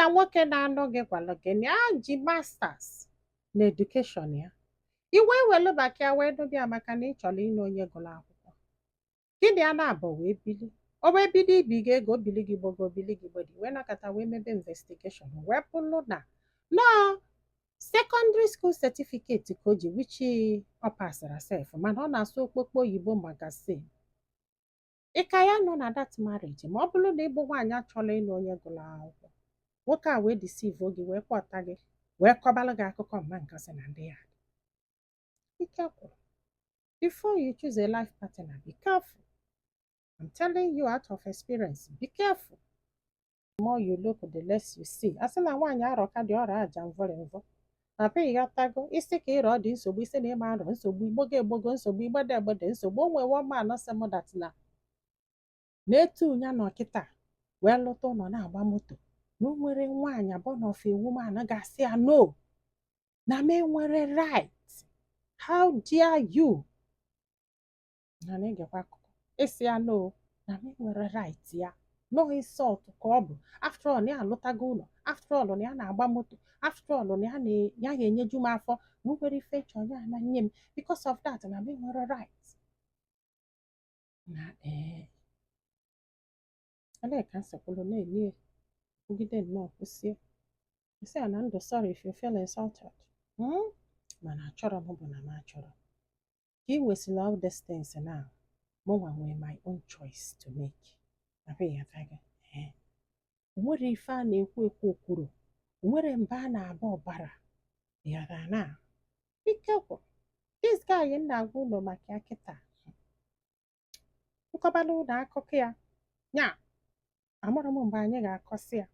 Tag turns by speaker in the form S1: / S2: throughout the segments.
S1: na nwoke na-anụ gị gwara gị na ya ji masters na education ya, i wee welu maka ya wee nụbịa, maka na ị chọrọ ịnụ onye gụrụ akwụkwọ. Gịnị ya na-abụ wee bili, o wee bido ibi gị ego, obili gị gbogo, obili gị gbedi, wee nakọta, wee mebe investigation, wee bụrụ na nọọ secondary school certificate ka o ji, which ọ pasara sef, mana ọ na-asụ okpokpo oyibo magazine. Ị ka ya nọ na that marriage ma ọ bụrụ na ịbụ nwaanyị achọla ịnụ onye gụrụ akwụkwọ? Nwoke a wee deceive gị, wee kpọta gị, wee kọbalụ gị akụkọ mma nkasị na ndị ya ike kwụrụ. Before you choose a life partner, be careful. I'm telling you out of experience, be careful. The more you look, the less you see. A sị na nwaanyị arọ ka dị ọrọ aja mvọrị mvọ na pe ịghọtago isi ka ịrọ dị nsogbu, isi na ịma arọ nsogbu, igbogo egbogo nsogbu, igbede egbede nsogbu. O nwee one man sị m that na na-etu ya nọ kịta wee lụta ụlọ, na-agba moto, na o nwere nwaanyị abụọ na ofe woman ga-asị ya no, na m enwere right, how dare you, na na egekwa akụkọ isi ya no, na m enwere right ya, no insult ka ọ bụ. After all, na ya alụtago ụlọ, after all, na ya na-agba moto, after all, na ya na ya ga-enyeju m afọ, na o nwere ife chọ ya na nye m. Because of that, na m enwere right na ee. Olee ka nsekwulu na-enye kwugide nnọọ kwụsie isi a na ndụ? Sorry if you feel insulted, Mana achọrọ m bụ na m achọrọ ka ị nwesịrị all these things now. Mụnwa nwee my own choice to make. Abịghị ee, o nwere ife a na-ekwu ekwu okwuru, o nwere mba a na-aba ọbara yara na ike gwụrụ. This guy m na-agwa ụlọ maka ya kịta, nkọbala ụlọ akụkọ ya nya, amụrụ m mgbe anyị ga-akọsị ya.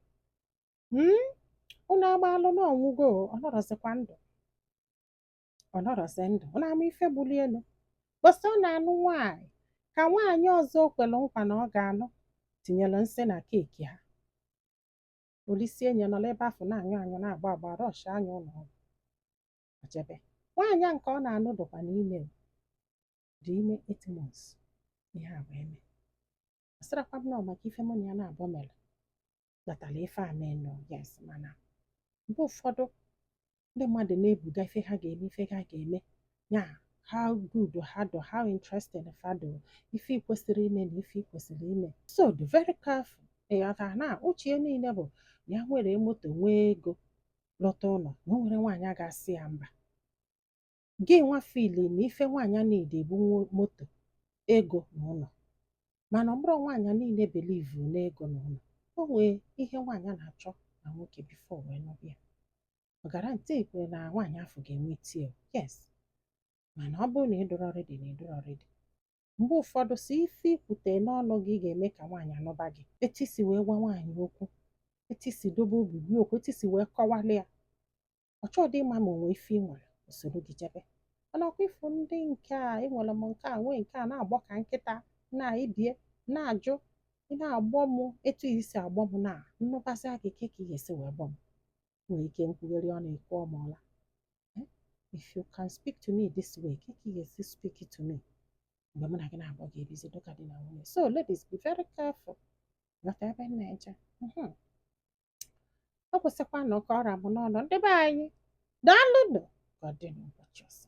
S1: Unu agbalụ na ọnwụgo, ọ nọrọzikwa ndụ, ọ nọrọzi ndụ. Ọ na-ama ife gbuli elu bọsị ọ na-anụ nwaanyị ka nwaanyị ọzọ o kwere nkwa na ọ ga-anụ tinyere nsị na cake ha. Olisie nye nọrọ ebe afọ na-anyụ anyụ, na-agba agba, rush anya ụlọ ọgwụ ojebe. Nwaanyị a nke ọ na-anụ dịkwa n'ime o, dị ime 8 months. Ihe a wee mee, asịrakwa m nọ maka ife mụ na ya na-abụ mere kpatara ife a mee nọ. Yes, mana mgbe ụfọdụ ndị mmadụ na-ebuga ife ha ga-eme, ife ha ga-eme ya, how good ha do, how interested fa do, ife ị kwesịrị ime na ife ị kwesịrị ime. So be very careful. Ịghọta na uche ya niile bụ na ya nwere moto, nwee ego, lọta ụlọ, na o nwere nwaanyị a ga-asị ya mba. Gị nwa feel na ife nwaanyị need bụ moto, ego na ụlọ, mana ọ bụrụ nwaanyị niile believe n'ego na ụlọ. O nwee ihe nwaanyị na-achọ na nwoke before wee nụbịa. Ọ guarantee kwe na nwaanyị afọ ga-enwe tie, yes, mana ọ bụrụ na ị dụrọ ready, na ị dụrọ ready. Mgbe ụfọdụ si ife ikwute n'ọnụ gị ga-eme ka nwaanyị anụba gị. Etu isi wee gwa nwaanyị okwu, etu isi dobe obi gị okwu, etu isi wee kọwalị ya, ọ chọọdị ịma ma o nwee ife ị nwere, o soro gị jebe. Mana ọkwa ifu ndị nke a, enwere m nke a, nwee nke a, na-agbọ ka nkịta na-ebie na-ajụ, ị na-agbọ m etu i si agbọ m na nnụbasị gị ka ị ga-esi wee gbọ m nwere ike nkwugheri ọnụ ịkụọ m ọla. If you can speak to me this way, ka ị ga-esi speak to me mgbe mụ na gị na-agbọ ga-ebizi dịka di na nwunye? So ladies, be very careful. Ghọta ebe m na-eje. Ọ kwụsịkwa na ọka ọra m n'ọnụ. Ndị be anyị, daalụnụ. Ka ọ dị n'ụbọchị ọzọ.